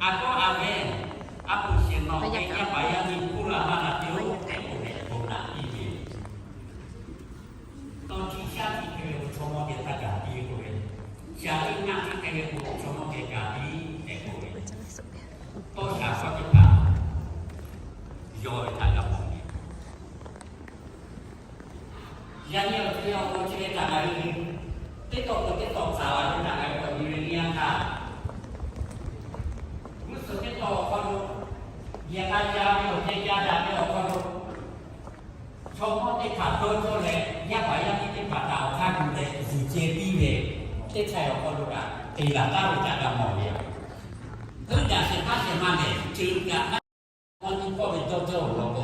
A kawˆ a vehˇ, a poˍ shehˍ nawˬ ve yaˇ paˍ yaˇ miˇ hkuˇ la maˇ la piˇ-oˬ tehꞈ k'oˆ leh bon naꞈ piˇ ve yoˬ. Tawˇ htiˇ shaˉ htiˇ hk'e ve k'o, chaw mawˇ geh htaꞈ gaˬ piˇ k'oˆ ve, shaˍ tiꞈ ngaˇ tiꞈ hk'e ve k'o, chaw mawˇ geh gaˬ piˇ tehꞈ k'oˆ ve, tawˇ shaˍ hkawˇ teˇ hpaˍ yawˇ ve htaꞈ g'a mawˬ ve. Yaꞈ nyi awˬ hk'e awˬ hk'aw lo chi ve htaꞈ ngaˬ hui teˇ tawˆ k'o teˇ tawˆ htaꞈ la ve htaꞈ ngaˬ hui k'awꞈ nyi ve teˇ yanˇ htaˇ, g'uˇ suhˍ teˇ tawˆ awˬ hk'aw lo, yehˬ k'a ca ve awˬ ceh ca daꞈ ve awˬ hk'aw lo, chaw mawˇ teˇ hpaˍ dawˇ cawˇ leh, yaˇ paˍ yaˇ miˇ teˇ hpaˍ htaꞈ awˬ hk'aˇ gu leh yuˬ ceh piˇ ve, teˇ hk'e awˬ hk'aw lo kaꞈ te laˬ taˍ ve htaꞈ g'a mawˬ ve yoˬ. Heuˆ gaˬ shehˍ hpaˇ shehˍ ma lehˬ, ceuˬ kaꞈ maˇ nyi hpawˇ ve dawˇ cawˇ awˬ lawn k'o,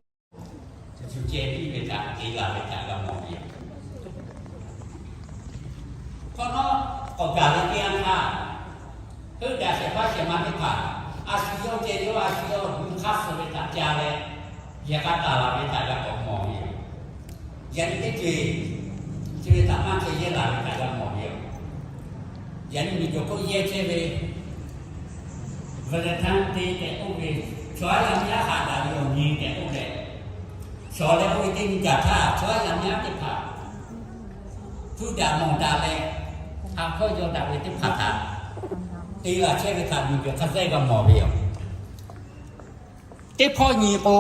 yuˬ ceh piˇ ve htaꞈ te laˬ ve htaꞈ g'a mawˬ ve yoˬ. Hk'awꞈ nawˉ k'awꞈ gaˬ ve teˇ yanˇ htaˇ, heuˆ gaˬ shehˍ hpaˇ shehˍ ma teˇ hpaˍ a shu yawˇ ceh yawˇ a shu yawˇ gu hk'aˇ suh ve htaꞈ ca leh, yehˬ k'a taˍ laˬ ve htaꞈ g'a k'awꞈ mawˬ ve yoˬ. Yaꞈ nyi teˇ ceuˬ chi ve htaꞈ maˇ ceh yehˇ laˬ ve htaꞈ g'a mawˬ ve yoˬ. Yaꞈ nyi miˬ cawˬ hk'oˆ yehˇ chehˇ ve Valentine Day tehꞈ k'oˆ ve, chaw yaˇ yaˇ miˇ aˉ haꞈ daꞈ ve awˬ nyi tehꞈ k'oˆ leh, shawˍ leh oˇ ve teˇ nyi gaˬ htaˇ, chaw yaˇ yaˇ miˇ aˉ teˇ hpaˍ hpuˇ daꞈ mawˬ daꞈ leh, haꞈ hkawˇ yaw daꞈ ve teˇ hpaˍ htaꞈ te laˬ chehˇ ve htaꞈ miˬ cawˬ hk'a dehꞈ g'a mawˬ ve yoˬ. Teˇ hpawˇ nyi k'o,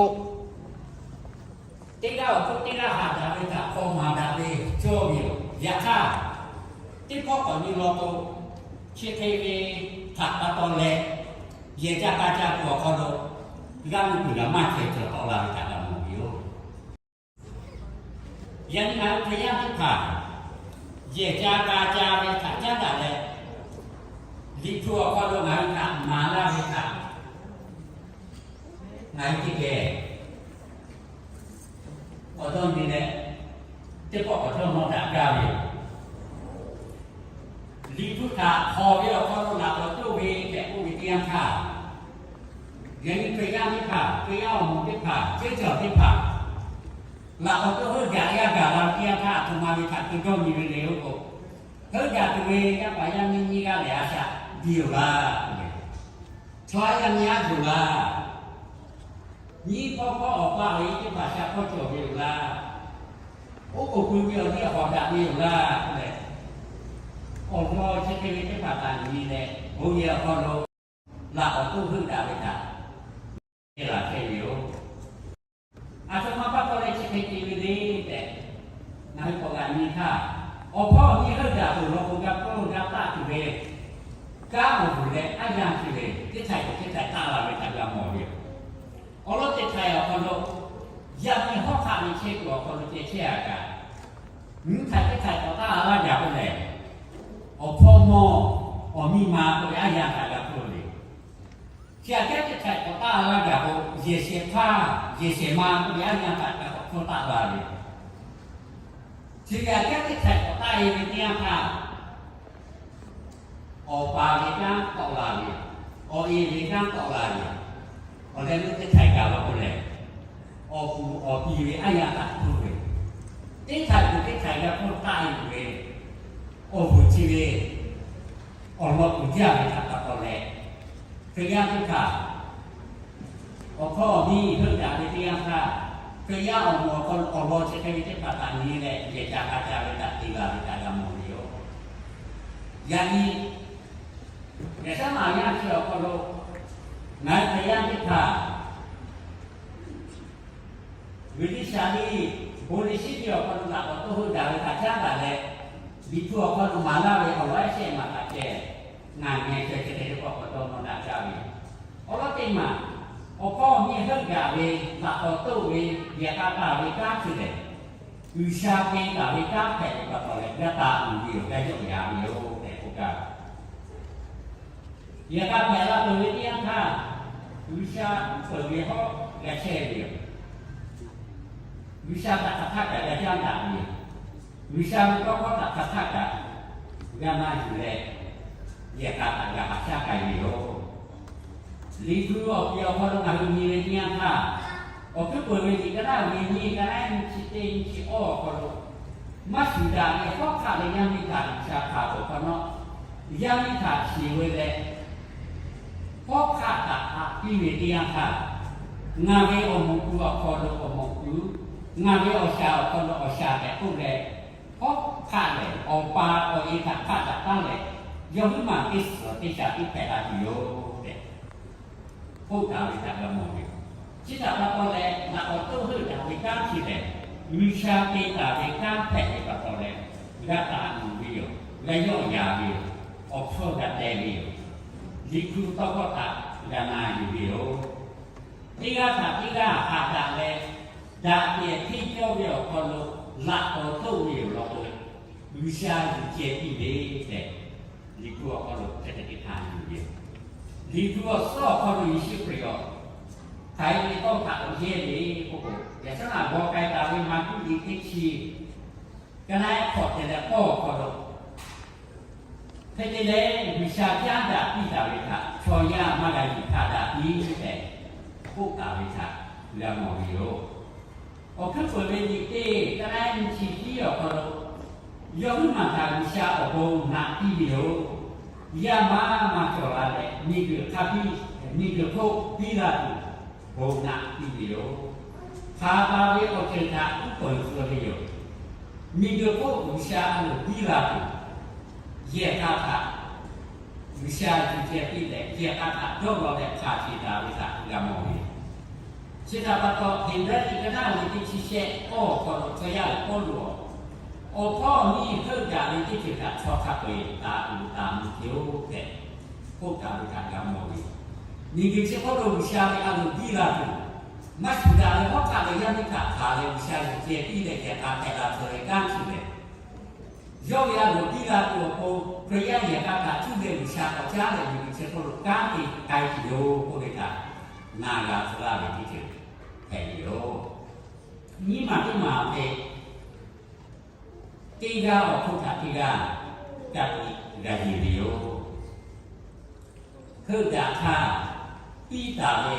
teˇ g'aˇ awˬ hk'oˆ teˇ g'aˇ haꞈ daꞈ ve htaꞈ hk'aw maˍ daꞈ ve cawˇ ve yoˬ. Yaꞈ hk'aˇ, teˇ hpawˇ k'awꞈ nyi law k'o, chi hk'e ve htaꞈ pa taw leh, yehˬ ca k'a ca tuˬ awˬ hk'aw lo g'aˇ nuˇ kuiˬ g'a maˇ ceh cawˬ tawˆ la ve htaꞈ g'a mawˬ ve yoˬ. Yaꞈ nyi ngaˬ hui Hkriꞈ yaˇ teˇ hpaˍ yehˬ ca k'a ca ve htaꞈ caˉ daꞈ leh, Liꞈ hpu awˬ hk'aw lo ngaˬ hui htaꞈ maˍ laˇ ve htaꞈ ngaˬ hui teˇ geh awˬ dawˇ nyi leh, teˇ pawˆ k'awꞈ dawˇ nawˇ daꞈ gaˇ ve yoˬ. Liꞈ hpu htaꞈ hawˬ ve awˬ hk'aw lo laꞈ k'awꞈ toˆ ve tehꞈ k'oˆ ve teˇ yanˇ htaˇ, yaꞈ nyi Hkriꞈ yaˇ teˇ hpaˍ, Hkriꞈ yaˇ awˬ moˍ teˇ hpaˍ, ceˇ cawˬ teˇ hpaˍ, laꞈ k'awꞈ toˆ heuˆ gaˬ yaˇ gaˬ la ve teˇ yanˇ htaˇ, aˬ htoꞈ ma ve htaꞈ te dawˇ nyi ve le k'o, heuˆ gaˬ tuˬ ve yaˇ paˍ yaˇ miˇ nyiˇ g'aˇ lehˬ a shaꞈ biˇ-oˬ laˇ k'oˆ ve, chaw yaˇ miˇ aˉ yoˬ laˇ, nyiˇ hpawˇ hpawˇ awˬ pa awˬ e teˇ hpaˍ sha hpawˇ cawˬ ve yoˬ laˇ, oˉ k'oˍ pui ve awˬ liˇ hawˍ daꞈ ve yoˬ laˇ k'oˆ leh, awˬ lawn chi hk'e ve teˇ hpaˍ htaꞈ nyi leh, bon yehˬ awˬ hk'aw lo laꞈ k'awꞈ toˆ heuˆ daꞈ ve htaꞈ te laˬ chehˇ ve yoˬ. Aˬ htoꞈ ma pa taw leh chi hk'e te ve le tehꞈ, ngaˬ hui k'awꞈ g'a nyi htaˇ, awˬ hpawˇ awˬ miˇ heuˆ daꞈ tuˬ law k'o, g'a hpawˇ g'a taˆ tuˬ ve kanˉ awˬ vuiˬ leh aˉ yanˇ chi ve teˇ htaiꞈ k'awꞈ teˇ htaiꞈ taˆ la ve htaꞈ g'a mawˬ ve yoˬ. Awˬ lawn teˇ htaiꞈ awˬ hk'aw lo, yaˇ miˇ hawˉ hk'aˆ ve chehˇ kuiˬ awˬ hk'aw lo ceh chehˇ a kaꞈ, nyiˇ htaiꞈ teˇ htaiꞈ k'awꞈ taˆ la laˇ gaˬ k'oˆ lehˬ, awˬ hpawˇ mawˇ awˬ miˇ ma k'oˆ ve aˉ yanˇ htaꞈ g'a hpfuhˇ ve. Chi aꞈ kehˉ teˇ htaiꞈ k'awꞈ taˆ la laˇ gaˬ k'o, yehˬ shehˍ hpaˇ yehˬ shehˍ ma k'oˆ ve aˉ yanˇ htaꞈ g'a k'awꞈ hpfuhˇ taˆ la ve. Chi ve aꞈ kehˉ teˇ htaiꞈ k'awꞈ taˆ e ve teˇ yanˇ htaˇ, awˬ pa ve kanˉ tawˆ la ve, awˬ e ve kanˉ tawˆ la ve, awˬ leh nuˇ teˇ htaiꞈ gaˬ la k'o lehˬ, awˬ puˍ awˬ pi ve aˉ yanˇ htaꞈ hpfuhˇ ve, teˇ htaiꞈ kuˬ teˇ htaiꞈ g'a hpfuhˇ taˆ e tuˬ ve, awˬ vuiˬ chi ve awˬ lawn uiˍ jaˇ ve htaꞈ pa taw leh, Hkriꞈ yaˇ teˇ hpaˍ awˬ hpawˇ awˬ miˇ heuˆ daꞈ ve teˇ yanˇ htaˇ, Hkriꞈ yaˇ awˬ moˍ awˬ hk'aw lo awˬ lawn chi hk'e ve teˇ hpaˍ htaꞈ nyi leh, yehˬ ca k'a ca ve htaꞈ te la ve htaꞈ g'a mawˬ ve yoˬ. Yaꞈ nyi, yaꞈ shaˉ maˍ yaˇ chi awˬ hk'aw lo ngaˬ hui Hkriꞈ yaˇ teˇ hpaˍ G'uiˬ liˇ shaˍ liˇ, bon liˇ shiˉ liˇ awˬ hk'aw lo laꞈ k'awꞈ toˆ heuˆ daꞈ ve htaꞈ caˉ daꞈ leh, Liꞈ hpu awˬ hk'aw lo maˍ laˇ ve awˬ lawn ehˉ shehˆ maˬ htaꞈ ceh, ngaˬ ngeh ceh ceh teˇ pawˆ k'awꞈ dawˇ nawˇ daꞈ jaˇ ve. Awˬ lawn teˇ maˬ, awˬ hpawˇ awˬ miˇ heuˆ gaˬ ve, laꞈ k'awꞈ toˆ ve, yehˬ k'a taˍ ve kanˉ chi lehˬ, G'uiˬ sha te taˍ ve kanˉ hpehꞈ ve pa taw leh g'a taˍ tuˬ ve yoˬ, g'a yawˆ yaꞈ ve yoˬ tehꞈ k'oˆ gaˇ ve. Yehˬ k'a hpehꞈ la peuˬ ve teˇ yanˇ htaˇ, G'uiˬ sha uˉ peunˍ ve hawˉ g'a chehˇ ve yoˬ. G'uiˬ sha htaꞈ hk'aˬ htaˇ kaꞈ g'a caˉ daꞈ ve yoˬ. G'uiˬ sha ve tawˇ hkawˇ htaꞈ hk'aˬ htaˇ kaꞈ g'a maˇ yuˬ leh, yehˬ k'a htaꞈ g'a haꞈ shaˉ k'ai ve yoˬ. Liꞈ hpu awˬ piˍ awˬ hk'aw lo ngaˬ hui nyi ve teˇ yanˇ htaˇ, awˬ hkuiˉ peuˬ ve liꞈ ka naˉ ve nyiˇ ka naˉ nyi chi teˇ nyi chi awˇ awˬ hk'aw lo, maˇ shuˍ daꞈ ve hawˉ hk'aˆ ve yaˇ miˇ htaꞈ G'uiˬ sha hkanˍ peuˬ hk'awꞈ nawˉ, yaˇ miˇ htaꞈ shiˍ ve leh, hawˉ hk'aˆ piˇ ve teˇ yanˇ htaˇ, ngaˬ ve awˬ moˍ kuiˬ awˬ hk'aw lo awˬ moˍ kuiˬ, ngaˬ ve awˬ shaˍ awˬ hk'aw lo awˬ shaˍ tehꞈ k'oˆ leh, hawˉ hk'aˆ lehˬ awˬ pa awˬ e htaꞈ hk'aˆ daꞈ taˉ leh, yawˇ huiˉ maˬ teˇ suhˍ teˇ shaˍ tiˉ hpehꞈ la tuˬ yoˬ tehꞈ k'oˆ taˍ ve htaꞈ g'a mawˬ ve. Chi htaꞈ pa taw leh, naꞈ awˬ toˆ heuˆ daꞈ ve kanˉ chi lehˬ, G'uiˬsha te taˍ ve kanˉ hpehꞈ ve pa taw leh, g'a taˍ yuˬ ve yoˬ. G'a yawˆ yan ve yoˬ. Awˬ hpfuhˇ g'a teh ve yoˬ. Liꞈ hpu tawˇ hkawˇ htaꞈ g'a na yuˬ ve yoˬ. Teˇ g'aˇ htaꞈ teˇ g'aˇ haꞈ daꞈ leh, daꞈ kehˬ hteˇ cawˇ ve awˬ hk'aw lo laꞈ k'awꞈ toˆ ve yoˬ law k'o, G'uiˬsha yuˬ ceh piˇ ve tehꞈ, Liꞈ hpu awˬ hk'aw lo hk'e te teˇ htaꞈ yuˬ ve yoˬ. Liꞈ hpu awˬ suhˉ awˬ hk'aw lo Yeˍsuˆ Hkriꞈ awˬ hk'aˬ hk'e te tawˇ htaꞈ k'awꞈ yehˇ ve k'oˆ k'o, yaꞈ shawˉ naꞈ g'aw k'ai taˍ ve Maˍkuˆ liꞈ teˇ chi, ka naˉ hk'awꞈ te leh k'awˇ awˬ hk'aw lo, hk'e te leh G'uiˬsha caˉ daꞈ piˇ taˍ ve htaꞈ chaw yaˇ maˇ g'a yuˬ htaꞈ daꞈ piˇ tehꞈ k'oˆ taˍ ve htaꞈ g'a mawˬ ve yoˬ. Awˬ hkuiˉ peuˬ ve liꞈ teˇ ka naˉ nyi chi tiˉ awˬ hk'aw lo, yawˇ huiˉ maˬ htaꞈ G'uiˬsha awˬ bon naꞈ piˇ ve yoˬ. Yaˇ maˇ maˇ cawˬ la leh, miˬguiˬ hk'a biˇ, miˬguiˬ hk'oˆ biˇ la tuˬ bon naꞈ piˇ ve yoˬ. Hk'a pa ve awˬ ceuˬ htaꞈ uˉ peunˍ tcuh ve yoˬ. Miˬguiˬ hk'oˆ G'uiˬsha a loˍ biˇ la tuˬ, yehˬ k'a htaꞈ G'uiˬsha yuˬ ceh piˇ leh, yehˬ k'a htaꞈ dawˇ law leh hkanˍ ceˬ taˍ ve htaꞈ g'a mawˬ ve. Chi htaꞈ pa taw, Heˍbrehˇ liꞈ ka naˉ ve teˇ chi shehˆ k'awˇ awˬ hk'aw lo chaw yaˇ ve Pawˇluꞈ awˬ, awˬ hpawˇ nyiˇ heuˆ daꞈ ve teˇ ceuˬ htaꞈ chaw hk'a peu-eˬ taˍ tuˬ taˍ mvuh te-oˬ tehꞈ k'oˆ taˍ ve htaꞈ g'a mawˬ ve. Miˬguiˬ chi hk'oˆ lo G'uiˬsha ve a loˍ biˇ la tuˬ, maˇ shuˍ daꞈ leh hawˉ hk'aˆ leh yaˇ miˇ htaꞈ hkanˍ leh G'uiˬsha yuˬ ceh piˇ leh yehˬ k'a hpehꞈ la tcuh ve kanˉ chi lehˬ, yawˇ ve a loˍ biˇ la tuˬ awˬ pon, Hkriꞈ yaˇ yehˬ k'a htaꞈ cuˇ leh G'uiˬsha k'awꞈ caˉ leh miˬguiˬ chi hk'oˆ lo kanˉ te k'ai tuˬ yoˬ k'oˆ ve htaꞈ na g'a tcuh laˇ ve teˇ ceuˬ hpehꞈ ve yoˬ. Nyiˇ maˬ teˇ maˬ awˬ hk'e, teˇ g'aˇ awˬ hk'oˆ htaꞈ teˇ g'aˇ ka tiꞈ g'a yeˬ ve yoˬ. Heuˆ daꞈ htaˇ, piˇ taˍ ve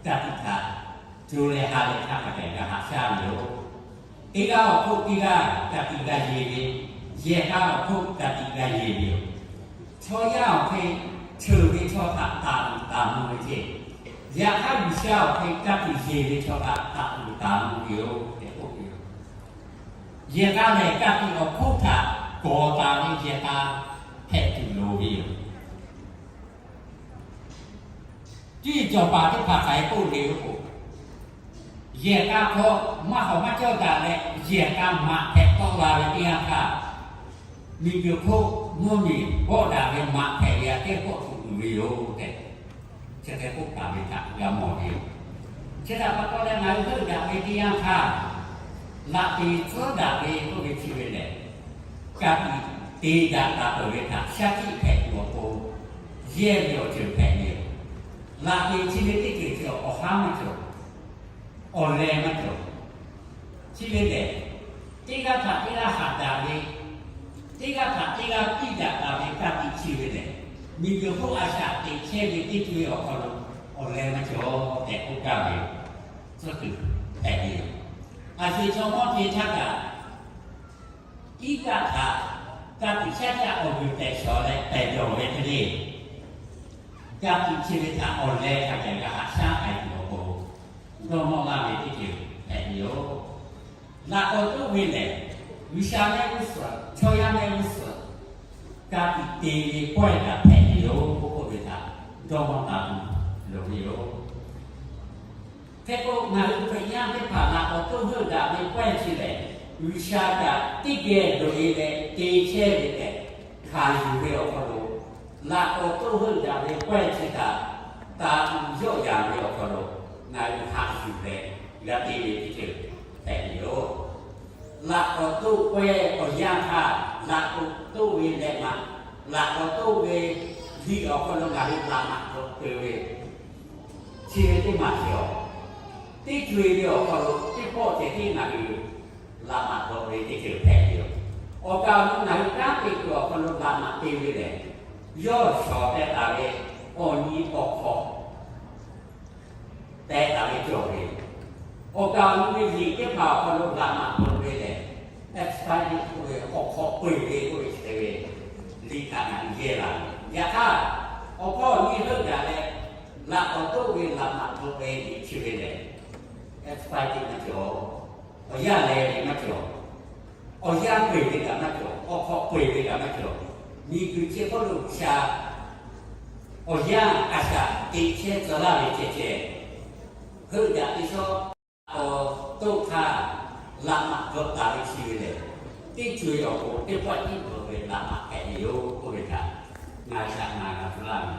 ka tiꞈ htaꞈ co leh ha leh htaˇ hk'a gaˬ g'a haꞈ shaˉ ve yoˬ. Teˇ g'aˇ awˬ hk'oˆ teˇ g'aˇ ka tiꞈ g'a yeˬ ve, yehˬ k'a awˬ hk'oˆ ka tiꞈ g'a yeˬ ve yoˬ. Chaw yaˇ awˬ hk'e cheuˬ ve chaw htaꞈ taˍ tuˬ taˍ mvuh ve ceˇ. Yaꞈ hk'aˇ, G'uiˬsha awˬ hk'e ka tiꞈ yeˬ ve chaw htaꞈ taˍ tuˬ taˍ mvuh ve yoˬ tehꞈ k'oˆ ve yoˬ. Yehˬ k'a lehˬ, ka tiꞈ awˬ hk'oˆ htaꞈ kawˍ taˍ ve yehˬ k'a hpehꞈ tuˬ loˍ ve yoˬ. Tiˇ cawˬ paˍ teˇ hpaˍ hk'aˬ hk'e k'oˆ le k'o, yehˬ k'a hk'aw maˇ hawˍ maˇ cawˇ daꞈ leh, yehˬ k'a maꞈ hpehꞈ tawˆ la ve teˇ yanˇ htaˇ, miˬguiˬ hk'oˆ mvuhˇmiˬ bawˆ daꞈ ve maꞈ hpehꞈ ve aꞈ kehˉ kawˆ tuˬ uiˍ ve yoˬ tehꞈ, chi hk'e k'oˆ taˍ ve htaꞈ g'a mawˬ ve yoˬ. Chi htaꞈ pa taw leh, ngaˬ hui heuˆ daꞈ ve teˇ yanˇ htaˇ, laꞈ te tcuhˉ daꞈ ve k'oˆ ve chi ve lehˬ, ka tiꞈ te daꞈ taˍ peuˬ ve htaꞈ shaˉ hkiˆ hpehꞈ tuˬ awˬ pon, yehˇ ve awˬ ceuˬ hpehꞈ ve yoˬ. Laꞈ te chi ve teˇ ceuˬ chi awˬ haˉ maˇ cawˬ, awˬ leh maˇ cawˬ. Chi ve lehˬ, teˇ g'aˇ htaꞈ teˇ g'aˇ haꞈ daꞈ ve, teˇ g'aˇ htaꞈ teˇ g'aˇ piˇ daꞈ taˍ ve ka tiꞈ chi ve lehˬ, miˬguiˬ hk'oˆ a shaꞈ teꞈ chehˇ ve teˇ co-e awˬ hk'aw lo awˬ leh maˇ cawˬ tehꞈ k'oˆ gaˇ ve yoˬ. Tcuhˉ kuiˬ hpehꞈ ve yoˬ. A shu chaw mawˇ te htaˇ kaꞈ, iˉ kaˆ htaꞈ ka tiꞈ shaˉ caˆ awˬ guiˬ tehꞈ shawˍ leh tehꞈ dawˬ ve hk'e le, ka tiꞈ chi ve htaꞈ awˬ leh hk'a gaˬ g'a haꞈ shaˉ k'ai tuˬ awˬ pon, dawˇ nawˇ laˇ ve teˇ ceuˬ hpehꞈ ve yoˬ. Laꞈ k'awꞈ toˆ ve lehˬ, G'uiˬsha mehˆ g'uˇ suhˍ, chaw yaˇ mehˆ g'uˇ suhˍ, ka tiꞈ te ve pawehˇ kaꞈ hpehꞈ ve yoˬ k'oˆ ve htaꞈ dawˇ nawˇ taˍ tuˬ loˍ ve yoˬ. Hk'e k'o, ngaˬ hui Hkriꞈ yaˇ teˇ hpaˍ laꞈ k'awꞈ toˆ heuˆ daꞈ ve pawehˇ chi lehˬ, G'uiˬsha kaꞈ teˇ geh loꞈ-e leh te chehˇ ve tehꞈ hkanˍ yuˬ ve awˬ hk'aw lo, laꞈ k'awꞈ toˆ heuˆ daꞈ ve pawehˇ chi htaꞈ taˍ tuˬ yawˆ yan ve awˬ hk'aw lo, ngaˬ hui haꞈ yuˬ leh g'a te ve teˇ ceuˬ hpehꞈ ve yoˬ. Laꞈ k'awꞈ toˆ pawehˇ awˬ yanˇ htaˇ, laꞈ k'awꞈ toˆ ve leh maꞈ, laꞈ k'awꞈ toˆ ve liꞈ awˬ hk'aw lo ngaˬ hui laꞈ maꞈ k'awꞈ te ve chi ve teˇ maˬ cawˬ. Teˇ co-e ve awˬ hk'aw lo teˇ pawˆ ceh tiˉ ngaˬ hui laꞈ maꞈ dawꞈ ve teˇ ceuˬ hpehꞈ ve yoˬ. Awˬ kaˍ awˬ nu ngaˬ hui kanˉ te kuiˬ awˬ hk'aw lo laꞈ maꞈ te ve lehˬ, yawˇ shawˍ teh taˍ ve awˬ nyi awˬ hk'awꞈ teh taˍ ve cawˬ ve yoˬ. Awˬ kaˍ awˬ nu ve liꞈ teˇ hpaˍ awˬ hk'aw lo laꞈ maꞈ dawꞈ ve lehˬ, expiry k'oˆ ve, awˬ hk'awꞈ peu-eˬ ve k'oˆ ve chi hk'e ve liꞈ htaꞈ ngaˬ hui yehˇ la ve. Yaꞈ hk'aˇ, awˬ hpawˇ awˬ nyi heuˆ gaˬ leh, laꞈ k'awꞈ toˆ ve Awˬ yanˇ leh ve maˇ cawˬ. Awˬ yanˇ peu eˬ ve kaꞈ maˇ cawˬ. Awˬ hk'awꞈ peu eˬ ve kaꞈ maˇ cawˬ. Miˬguiˬ chi hk'oˆ lo G'uiˬsha awˬ yanˇ a shaꞈ teꞈ chehˇ tcuh laˇ ve ceh ceh, heuˆ daꞈ teˇ shawˉ awˬ toˇ htaˇ laꞈ maꞈ bvuhꞈ taˍ ve chi ve lehˬ, teˇ co e awˬ pon teˇ pawˆ tiˉ bvuhꞈ ve laꞈ maꞈ hpehꞈ ve yoˬ k'oˆ ve htaꞈ ngaˬ shaꞈ ngaˬ g'a tcuh laˇ ve.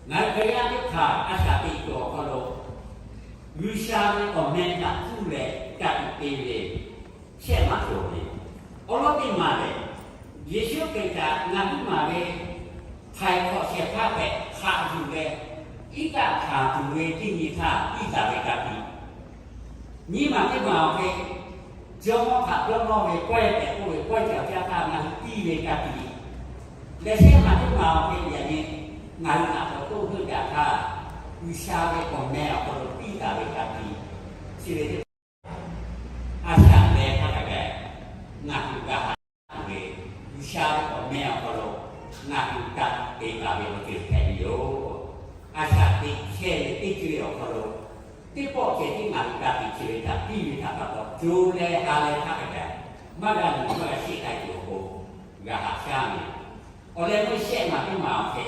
Ngaˬ hui Hkriꞈ yaˇ teˇ hpaˍ a shaꞈ teꞈ tuˬ awˬ hk'aw lo G'uiˬsha ve awˬ meh htaꞈ tuˉ leh ka tiꞈ te ve shehˆ maˬ cawˬ ve. Awˬ lawn teˇ maˬ lehˬ, Yeˍsuˆ Hkriꞈ htaꞈ ngaˬ hui maˬ ve htaiˍ hk'awꞈ shehˍ hpaˇ hpehꞈ hk'aꞈ yuˬ leh, iˉ kaˆ hkanˍ tuˬ ve teˇ nyi htaˇ piˇ taˍ ve ka tiꞈ, nyiˇ maˬ teˇ maˬ awˬ hk'e jawˇmawˇ htaꞈ dawˇ nawˇ ve pawehˇ tehꞈ k'oˆ ve pawehˇ cawˬ jaˇ htaˇ ngaˬ hui piˇ ve ka tiꞈ leh, shehˆ maˬ teˇ maˬ awˬ hk'e yaꞈ nyi ngaˬ hui htaꞈ k'awꞈ k'oˆ heuˆ gaˬ htaˇ, G'uiˬsha ve awˬ meh awˬ hk'aw lo piˇ taˍ ve ka tiꞈ chi ve teˇ a shaꞈ leh hk'a gaˬ gaˬ ngaˬ hui g'a haꞈ ve G'uiˬsha ve awˬ meh awˬ hk'aw lo ngaˬ hui ka tiꞈ te taˍ ve awˬ ceuˬ hpehꞈ ve yoˬ. A shaꞈ teꞈ chehˇ ve teˇ co e awˬ hk'aw lo teˇ pawˆ ceh tiˉ ngaˬ hui ka tiꞈ chehˇ ve htaꞈ piˇ ve htaꞈ pa taw, co leh ha leh hk'a gaˬ gaˬ maˇ g'a luˬ maˇ g'a sheˆ k'ai tuˬ awˬ pon g'a haꞈ shaˉ ve yoˬ. Awˬ leh meuˇ shehˆ maˬ teˇ maˬ awˬ hk'e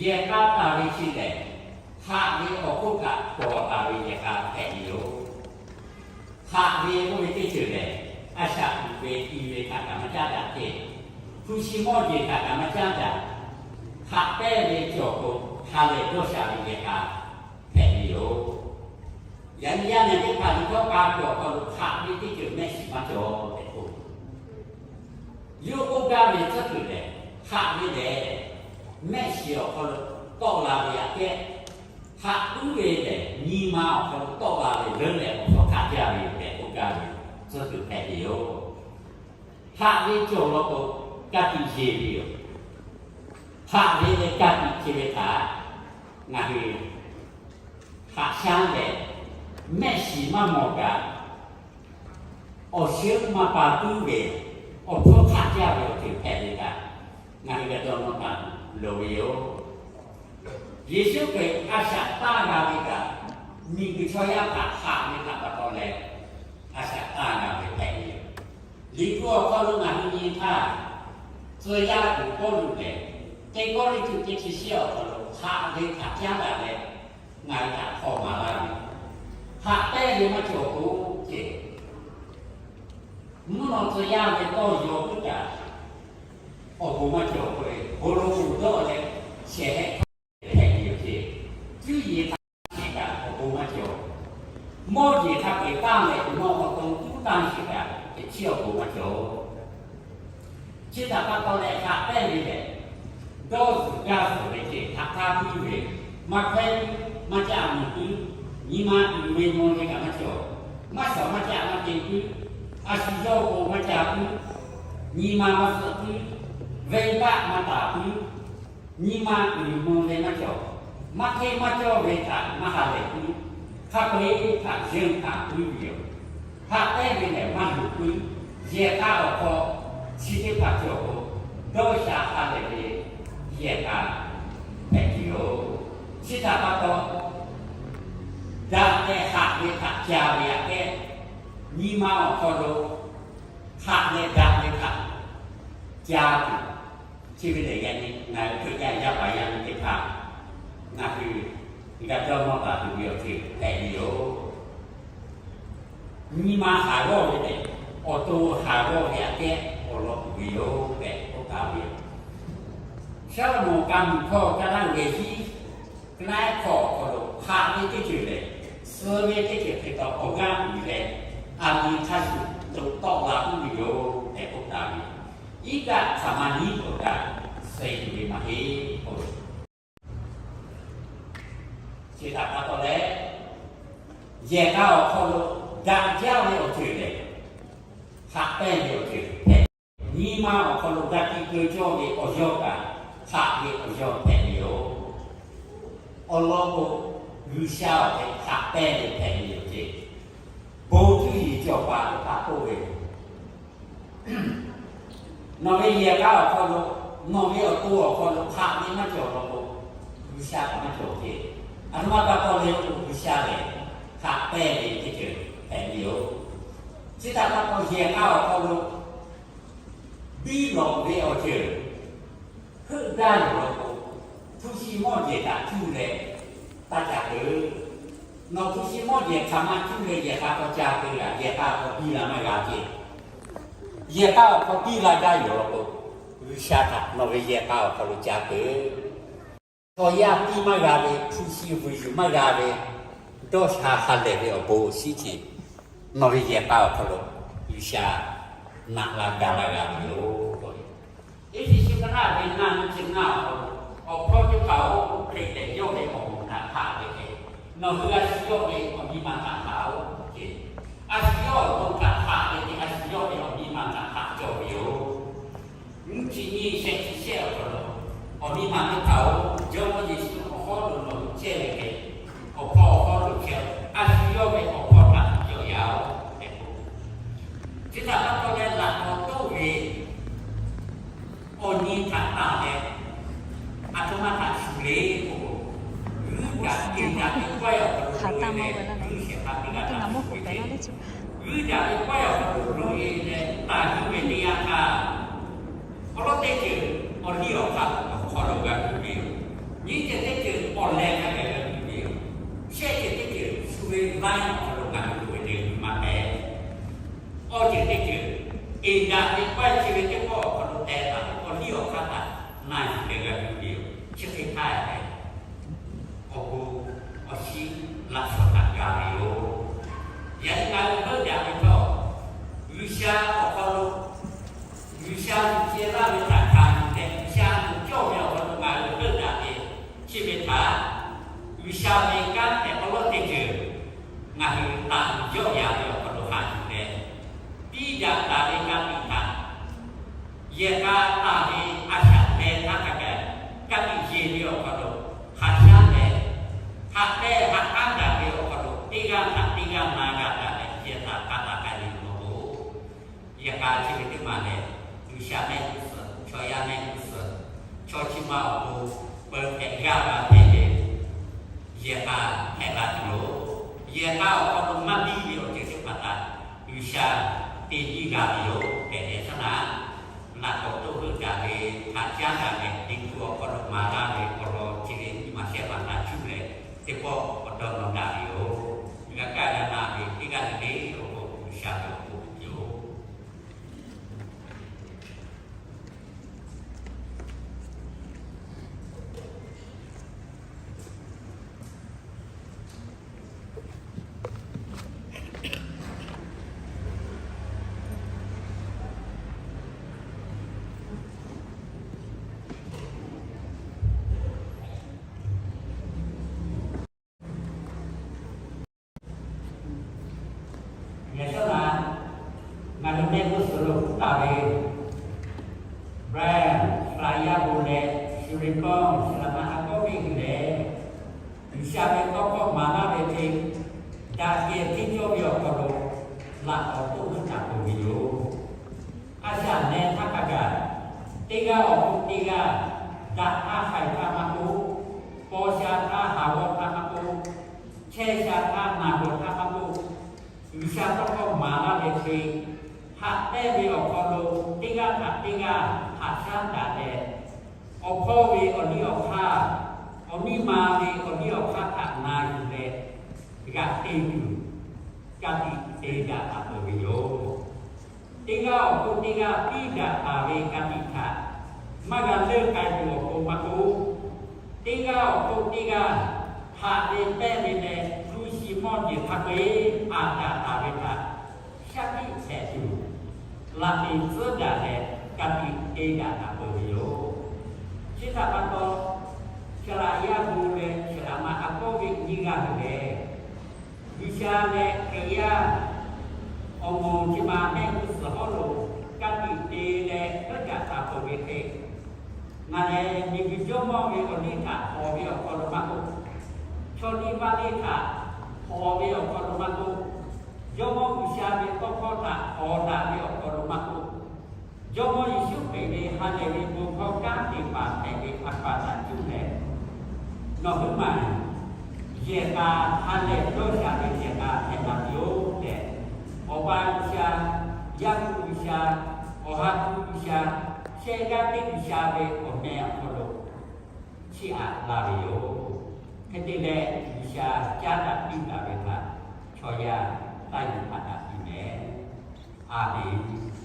yehˬ k'a taˍ ve chi lehˬ, haꞈ ve awˬ hk'oˆ kaꞈ tawˍ taˍ ve yehˬ k'a hpehꞈ ve yoˬ. Haꞈ ve k'oˆ ve teˇ ceuˬ lehˬ, a shaꞈ uiˍ ve i ve htaꞈ kaꞈ maˇ caˉ daꞈ ceh, hpu shi mawˇ jeˬ htaꞈ kaꞈ maˇ caˉ daꞈ, haꞈ pehnˇ ve cawˬ k'o ha lehˬ dawˇ sha ve yehˬ k'a hpehꞈ ve yoˬ. Yaꞈ nyi yaˇ nehˬ teˇ hpaˍ liꞈ hkawˇ k'a tuˬ awˬ hk'aw lo haꞈ ve teˇ ceuˬ mehˆ shiˍ maˇ cawˬ tehꞈ k'oˆ, yawˇ k'oˆ gaˇ ve tcuhˉ kuiˬ lehˬ, haꞈ ve lehˬ mehˆ shiˍ awˬ hk'aw lo tawˆ la ve aꞈ kehˉ, haꞈ puiˉ ve lehˬ nyi ma awˬ hk'aw lo tawˆ la ve leuˉ leh awˬ hkawˇ hk'aˆ jaˇ ve tehꞈ k'oˆ gaˇ ve tcuhˉ kuiˬ hpehꞈ ve yoˬ. Haꞈ ve cawˬ law k'o, ka tiꞈ yeˬ ve yoˬ. Haꞈ ve leh ka tiꞈ ceh ve htaꞈ ngaˬ hui haꞈ shaˉ leh, mehˆ shiˍ maˇ mawˬ kaꞈ, awˬ sheuˉ maˇ pa puiˉ ve, awˬ hpfuhˇ hk'aˆ jaˇ ve awˬ ceuˬ hpehꞈ ve kaꞈ, ngaˬ hui g'a dawˇ nawˇ taˍ loˍ ve yoˬ. Yeˍsuˆ Hkriꞈ a shaꞈ taˇ g'a ve kaꞈ, miˬguiˬ chaw yaˇ htaꞈ haꞈ ve htaꞈ pa taw leh, a shaꞈ taˇ g'a ve hpehꞈ ve yoˬ. Liꞈ hpu awˬ hk'aw lo ngaˬ hui nyi htaˇ, tcuh yaˇ kuiˬ Pawˇluꞈ lehˬ, teˇ Kawˇrenˍhtuˆ teˇ chi shehˆ awˬ hk'aw lo haꞈ ve htaꞈ caˉ daꞈ leh, ngaˬ hui htaꞈ hk'aw maˍ laˇ ve, haꞈ pehnˇ ve maˇ cawˬ k'o ceh, mvuhˇ naw tcuh yaˇ ve tawˇ yaw puiˉ kaꞈ, awˬ bon maˇ cawˬ k'oˆ ve, bon lo uˬ dawˇ leh shehˍ hehˆ hpehꞈ ve yoˬ ceh. Cuˇ yiˍ htaꞈ shiˍ kaꞈ awˬ bon maˇ cawˬ. Mawˇ jeˬ hk'a peu-eˬ tanˇ leh, nawˬ awˬ to tuˉ tanˇ shiˍ kaꞈ, teꞈ chiˉ awˬ bon maˇ cawˬ. Chi htaꞈ pa taw leh haꞈ pehnˇ ve lehˬ, dawˇ zuhˬ gaˇ zuhˬ ve ceh htaꞈ hk'aˇ puiˉ ve, maˇ hkawehˉ puiˉ, maˇ caˆ mvuh puiˉ, nyi ma uiˍ ve mvuh ve kaꞈ maˇ cawˬ, maˇ shawˍ maˇ caˆ maˇ te puiˉ, a shu yawˇ k'o maˇ ca puiˉ, nyi ma maˇ suhˆ puiˉ, venˇbaˆ maˇ taˍ puiˉ, nyi ma uiˍ mvuh ve maˇ cawˬ, maˇ hteˇ maˇ cawˇ ve htaꞈ maˇ ha lehˬ puiˉ, hk'a peu-eˬ htaꞈ yeunˇ htaꞈ puiˉ ve yoˬ. Haꞈ pehnˇ ve lehˬ maˇ luˬ puiˉ, yehˬ k'a awˬ hk'aw chi teˇ hpaˍ cawˬ k'o, dawˇ sha ha lehˬ ve yehˬ k'a hpehꞈ tuˬ yoˬ. Chi htaꞈ pa taw, daꞈ leh haꞈ ve htaꞈ ca ve aꞈ kehˉ, nyi ma awˬ hk'aw lo haꞈ leh daꞈ ve htaꞈ ca tuˬ, chi ve lehˬ yaꞈ nyi ngaˬ hui Hkriꞈ yaˇ yaˇ paˍ yaˇ miˇ teˇ hpaˍ ngaˬ hui g'a dawˇ nawˇ taˍ tuˬ ve awˬ ceuˬ hpehꞈ ve yoˬ. Nyi ma haˍ g'awˇ ve lehˬ, awˬ to haˍ g'awˇ ve aꞈ kehˉ awˬ lawn uiˍ ve yoˬ tehꞈ k'oˆ taˍ ve yoˬ. Saˉlaꞈmonˍ ka muiˬ hkawˇ ka naˉ ve hiˉ, ka naˉ hkawˇ awˬ hk'aw lo haꞈ ve teˇ ceuˬ lehˬ, suh ve teˇ ceuˬ hk'e taw awˬ g'aˇ uiˍ leh, aˬ miˍ hk'a shuˍ to tawˆ la puiˉ ve yoˬ tehꞈ k'oˆ taˍ ve yoˬ. Iˉ kaˆ hk'aˬ ma nyiˉ k'awꞈ kaꞈ suh tuˬ ve maˇ heˆ k'o, chi htaꞈ pa taw leh, yehˬ k'a awˬ hk'aw lo daꞈ jaˇ ve awˬ ceuˬ lehˬ, haꞈ pehnˇ ve awˬ ceuˬ hpehꞈ. Nyi ma awˬ hk'aw lo g'a tiꞈ keu cawˇ ve awˬ yawˇ kaꞈ, haꞈ ve awˬ yawˇ hpehꞈ ve yoˬ. Awˬ lawn k'o, G'uiˬsha awˬ hk'e haꞈ pehnˇ ve hpehꞈ ve yoˬ ceh. Bon cuˇ yiˍ cawˬ paˍ teˇ hpaˍ k'oˆ ve, nawˬ ve yehˬ k'a awˬ hk'aw lo, nawˬ ve awˬ to awˬ hk'aw lo haꞈ ve maˇ cawˬ law k'o, G'uiˬsha kaꞈ maˇ cawˬ ceh. Aˬ htoꞈ ma pa taw leh k'o, G'uiˬsha lehˬ haꞈ pehnˇ ve teˇ ceuˬ hpehꞈ ve yoˬ. Chi htaꞈ pa taw yehˬ k'a awˬ hk'aw lo biˇ lawꞈ ve awˬ ceuˬ heuˆ gaˇ yoˬ law k'o, hpu shi mawˇ jehˬ htaꞈ cuˇ leh taˇ ca keu. Nawˬ hpu shi mawˇ jehˬ hk'aˬ ma cuˇ leh yehˬ k'a hk'aw ca keu g'a, yehˬ k'a awˬ hk'aw biˇ la maˇ g'a ce. Yehˬ k'a awˬ hk'aw biˇ la gaˇ yoˬ law k'o, G'uiˬsha htaꞈ nawˬ ve yehˬ k'a awˬ hk'aw lo ca keu. Chaw yaˇ piˇ maˇ g'a ve, hpu shi vuiˬ yuˬ maˇ g'a ve, dawˇ sha ha lehˬ ve awˬ bon awˬ shinˉ chi nawˬ ve yehˬ k'a awˬ hk'aw lo G'uiˬsha naꞈ la gaˬ la g'a ve yoˬ. Eˇfeˇsuꞈ hk'aˇ ve ngaˇ nyiˇ chi ngaˇ awˬ hk'aw lo, awˬ hpawˇ teˇ hpaˍ-oˬ, Hkriꞈ lehˬ yawˇ ve awˬ moˍ htaꞈ hpaꞈ ve hk'e, nawˬ hui a shu yawˇ ve awˬ miˇ ma htaꞈ hpaꞈ-oˬ ce. A shu yawˇ awˬ moˍ htaꞈ hpaꞈ ve hk'e, a shu yawˇ ve awˬ miˇ ma htaꞈ hpaꞈ cawˇ ve yoˬ. Nyiˇ chi nyiˇ shehˆ chi shehˆ awˬ hk'aw lo, awˬ miˇ ma teˇ hpaˍ-oˬ, Jawˇmawˇ Yeˍsuˆ awˬ hawˉ lo nawˬ hui chehˇ ve hk'e, awˬ hpawˇ awˬ hawˉ lo chehˇ-oˬ. A shu yawˇ ve awˬ hpawˇ htaꞈ cawˬ yaˇ-oˬ tehꞈ k'oˆ. Chi htaꞈ pa taw leh laꞈ k'awꞈ toˆ ve awˬ nyi htaꞈ tanˬ leh, aˬ htoꞈ ma htaꞈ shuˍ le k'o, g'uiˇ daꞈ te daꞈ ve pawehˇ awˬ hk'aw lo loꞈ-e leh, g'uiˇ shehˍ hpaˇ teˇ g'aˇ htaꞈ shuˍ ve ce. G'uiˇ daꞈ ve pawehˇ awˬ hk'aw lo loꞈ-e leh taˍ g'uiˇ ve teˇ yanˇ htaˇ, awˬ lawˉ teˇ ceuˬ awˬ liˇ awˬ hk'aˇ awˬ hk'aw lo g'a g'uiˇ ve yoˬ. Nyiˇ ceuˬ teˇ ceuˬ awˬ leh hk'a gaˬ g'a g'uiˇ ve yoˬ. Shehˆ ceuˬ teˇ ceuˬ shu ve laiˉ awˬ hk'aw lo g'a g'uiˇ ve le g'uiˇ maˇ hpehꞈ. Awˬ ceuˬ teˇ ceuˬ, eˍ daꞈ ve pawehˇ chi ve teˇ pawˆ awˬ hk'aw lo teh taˍ ve awˬ liˇ awˬ hk'aˇ htaꞈ na yuˬ leh g'a g'uiˇ ve yoˬ. Chi hk'e htaˇ, awˬ bon awˬ shinˉ laꞈ shawˍ htaꞈ g'a ve yoˬ. Yaꞈ nyi ngaˬ hui heuˆ daꞈ ve htawˇ, G'uiˬsha awˬ hk'aw lo G'uiˬsha yuˬ ceh laˇ ve htaꞈ hkanˍ yuˬ leh, G'uiˬsha yuˬ cawˇ ve awˬ hk'aw lo ngaˬ hui heuˆ daꞈ ve chi ve htaꞈ, G'uiˬsha ve kanˉ tehꞈ awˬ lawˉ teˇ ceuˬ ngaˬ hui taˍ uiˍ yawˆ yaꞈ ve awˬ hk'aw lo haꞈ yuˬ leh, piˇ daꞈ taˍ ve ka tiꞈ htaꞈ yehˬ k'a taˍ ve a shaꞈ leh htaˇ hk'a gaˬ, ka tiꞈ yeˬ ve awˬ hk'aw lo haꞈ shaˉ leh, haꞈ pehnˇ haꞈ k'aˉ daꞈ ve awˬ hk'aw lo teˇ g'aˇ htaꞈ teˇ g'aˇ na g'a daꞈ leh, yehˬ htaꞈ k'a taˍ k'ai ve yoˬ law k'o, yehˬ k'a chi ve teˇ maˬ lehˬ, G'uiˬsha mehˆ g'uˇ suhˍ, chaw yaˇ mehˆ g'uˇ suhˍ, chaw chi ma awˬ pon peu hpehꞈ g'aˇ g'a hpehꞈ ve yehˬ k'a hpehꞈ la tuˬ yoˬ. Yehˬ k'a awˬ hk'aw lo maˇ biˇ ve awˬ ceuˬ teˇ hpaˍ htaꞈ G'uiˬsha te biˇ g'a ve yoˬ tehꞈ leh shaˉ naˍ, laꞈ k'awꞈ toˆ heuˆ daꞈ ve htaꞈ caˉ daꞈ leh, teˇ hpu awˬ hk'aw lo maˍ laˇ ve awˬ lawn chi ve nyiˇ maˬ shehˆ maˬ htaꞈ cuˇ leh, teˇ pawˆ awˬ dawˇ nawˬ daꞈ ve yoˬ. G'a kaˇ g'a na ve teˇ g'aˇ le le awˬ hk'aw G'uiˬsha ve awˬ bon yoˬ. Yaꞈ shawˉ naˍ, ngaˬ hui mehˆ g'uˇ suhˍ lo htaˇ ve, Brian, Saˍlaˍ yaˇ bon leh, Shu Liꞈ kawˇ, Saˍlaˍ ma a kawˇ ve hui lehˬ, G'uiˬsha ve tawˇ hkawˇ maˍ laˇ ve hk'e, daꞈ kehˬ hteˇ cawˇ ve awˬ hk'aw lo laꞈ k'awꞈ toˆ heuˆ taˍ peuˬ ve yoˬ. A shaꞈ leh htaˇ hk'a gaˬ, teˇ g'aˇ awˬ hk'oˆ teˇ g'aˇ, daꞈ htaˇ haiˬ htaˇ maˇ k'oˆ, paw sha htaˇ haˍ g'awˇ htaˇ maˇ k'oˆ, chehˇ sha htaˇ naˬ gawˬ htaˇ maˇ k'oˆ, G'uiˬsha tawˇ hkawˇ maˍ laˇ ve hk'e, haꞈ pehnˇ ve awˬ hk'aw lo teˇ g'aˇ htaꞈ teˇ g'aˇ haꞈ shaˉ daꞈ leh, awˬ hpawˇ ve awˬ liˇ awˬ hk'aˇ, awˬ miˇ ma ve awˬ liˇ awˬ hk'aˇ htaꞈ na yuˬ leh, g'aꞈ te tuˬ ka tiꞈ te daꞈ taˍ peuˬ ve yoˬ. Teˇ g'aˇ awˬ hk'oˆ teˇ g'aˇ piˇ daꞈ taˍ ve ka tiꞈ htaꞈ maˇ g'a leuˆ k'ai tuˬ awˬ pon maˇ k'oˆ, teˇ g'aˇ awˬ hk'oˆ teˇ g'aˇ haꞈ ve pehnˇ ve leh hpu shi mawˇ jeˬ hk'a peu-eˬ haꞈ daꞈ taˍ ve htaꞈ shaˉ hkiˆ hpehꞈ tuˬ, laꞈ peꞈ tcuhˉ daꞈ leh ka tiꞈ te daꞈ taˍ peuˬ ve yoˬ. Chi htaꞈ pa taw, Saˍlaˍ yaˇ bon leh Saˍlaˍ ma a kawˇ ve nyiˇ g'aˇ hui lehˬ, G'uiˬsha leh Hkriꞈ yaˇ awˬ moˍ chi ma mehˆ g'uˇ suhˍ hawˉ lo ka tiꞈ te leh heuˆ daꞈ taˍ peuˬ ve hk'e, ngaˬ lehˬ miˬguiˬ jawˇmawˇ ve awˬ liˇ htaꞈ hawˍ ve awˬ hk'aw lo maˇ k'oˆ, chaw liˇ vaˇ liˇ htaꞈ hawˍ ve awˬ hk'aw lo maˇ k'oˆ, Jawˇmawˇ G'uiˬsha ve tawˇ hkawˇ htaꞈ hawˍ daꞈ ve awˬ hk'aw lo maˇ k'oˆ, Jawˇmawˇ Yeˍsuˆ Hkriꞈ ve ha lehˬ ve bon hkawˇ kanˉ te paˍ hpehꞈ ve a pa htaꞈ cuˇ leh, nawˬ hui maˬ yehˬ k'a ha lehˬ dawˇ sha ve yehˬ k'a hpehꞈ la tuˬ yoˬ tehꞈ, awˬ G'uiˬsha, yaˇ hpu G'uiˬsha, awˬ ha hpu G'uiˬsha, shehˆ g'aˇ teˇ G'uiˬsha ve awˬ meh awˬ hk'aw lo chiˇ aꞈ la ve yoˬ. Hk'e te leh, G'uiˬsha caˉ daꞈ piˇ taˍ ve htaꞈ chaw yaˇ taˇ yuˬ hpaˇ daꞈ piˇ meh. A menˬ.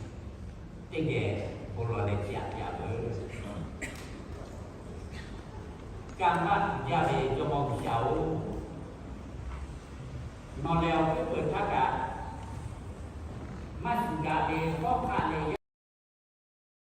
Teˇ geh bon lawˬ leh chiˇ aꞈ piˇ-a veuˬ. Kanˇ paˆ tuˬ jaˇ ve Jawˇmawˇ G'uiˬsha-oˬ, nawˬ lehˬ awˬ hkuiˉ peuˬ htaˇ kaꞈ maˇ shuˍ daꞈ ve hawˉ hk'aˆ leh